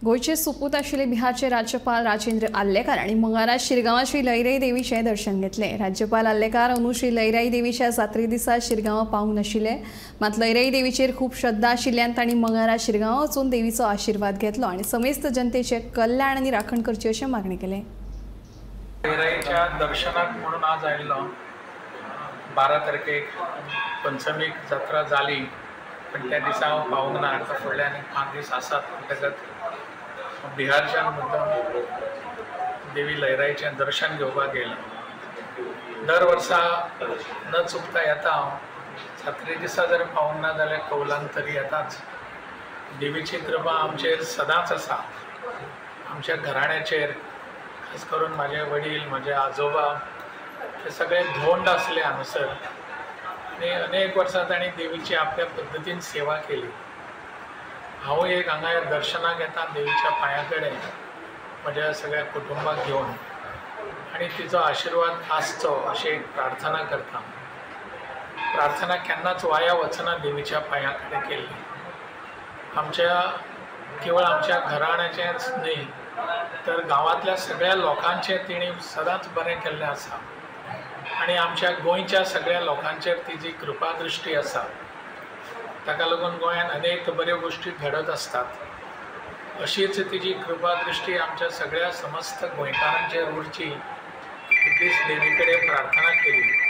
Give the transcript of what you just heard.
गोंयचे सुपूत आशिल्ले बिहारचे राज्यपाल राजेंद्र आर्लेकर आनी मंगळारा शिरगांवां श्री लयराई देवीचें दर्शन घेतलें. राज्यपाल आर्लेकर अंदू श्री लयराई देवीच्या जात्रे दिसा शिरगांवां पावूंक नाशिल्ले, मात लयराई देवीचेर खूब श्रद्धा आशिल्ल्यान तांणी मंगळारा शिरगांवां वचून देवीचो आशिर्वाद घेतलो आनी समेस्त जनतेचें कल्याण आनी राखण करची अशें मागणें केलें. लयराईच्या दर्शनाक म्हणून आज आयिल्लो. 12 तारखेक पंचमीक जात्रा जाली, पण त्या दिसा हांव पावूंक ना. आतां फुडले आनी 5 दीस आसात म्हणटकच बिहारच्यान मुद्दम देवी लयराईचें दर्शन घेवपाक येयलां. दर वर्सा न चुकता येता हांव. जात्रे दिसा जर पावूंक ना जाल्यार कौलांक तरी येताच. देवीची कृपा आमचेर सदांच आसा, आमच्या घराण्याचेर, खास करून म्हाजे वडील, म्हाजे आजोबा हे सगळे धोंड आसले हांगासर आनी अनेक वर्सां तांणी देवीची आपल्या पद्दतीन सेवा केली. हांव एक हांगा दर्शनाक येता देवीच्या पांया कडेन म्हज्या सगळ्या कुटुंबाक घेवन आनी तिचो आशिर्वाद आसचो अशी एक प्रार्थना करता. प्रार्थना केन्नाच वाया वचना देवीच्या पांया कडेन केल्ली. आमच्या केवळ आमच्या घराण्याचेंच न्हय तर गांवांतल्या सगळ्या लोकांचें तिणें सदांच बरें केल्लें आसा आनी आमच्या गोंयच्या सगळ्या लोकांचेर तिची कृपादृश्टी आसा. ताका लागून गोंयांत अनेक बऱ्यो गोश्टी घडत आसतात. अशीच तिची कृपादृश्टी आमच्या सगळ्या समस्त गोंयकारांचेर उरची इतलीच देवी कडेन प्रार्थना केली.